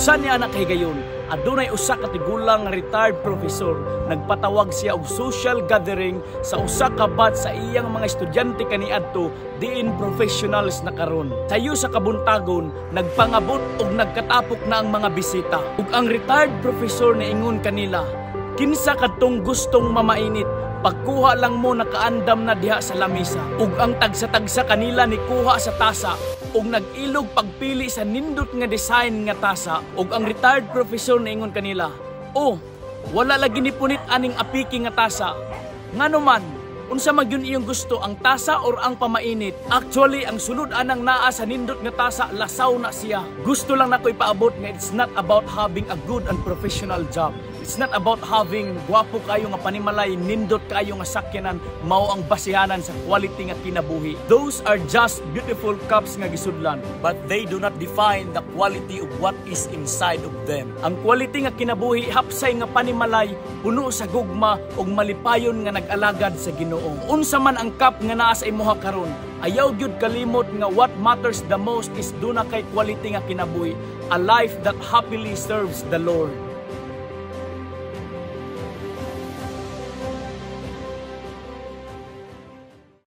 Usa niya na kahigayon, adunay usa ka tigulang nga retired professor. Nagpatawag siya og social gathering sa usa ka batch sa iyang mga estudyante kaniadto, diin professionals na karon. Sayo sa kabuntagon, nagpangabot og nagkatapok na ang mga bisita. Ug ang retired professor niingon kanila, "Kinsa kadtong gustong mamainit? Pagkuha lang mo, nakaandam na diha sa lamisa." Ug ang tagsa-tagsa kanila ni kuha sa tasa ug nag-ilog pagpili sa nindot nga design nga tasa. Ug ang retired professor niingon kanila, "Oh, wala lagi ni punit aning apiki nga tasa. Ngano man, unsa man gyud iyong gusto, ang tasa or ang pamainit?" Actually, ang sulod anang naa sa nindot nga tasa, lasaw na siya. Gusto lang nako ipaabot nga it's not about having a good and professional job. It's not about having gwapo kayo nga panimalay, nindot kayo nga sakyanan, mao ang basihanan sa quality nga kinabuhi. Those are just beautiful cups nga gisudlan, but they do not define the quality of what is inside of them. Ang quality nga kinabuhi, hapsay nga panimalay, puno sa gugma ug malipayon nga nag-alagad sa Ginoo. Unsa man ang cup nga naa sa imuha karon, ayaw gyud kalimot nga what matters the most is duna kay quality nga kinabuhi, a life that happily serves the Lord.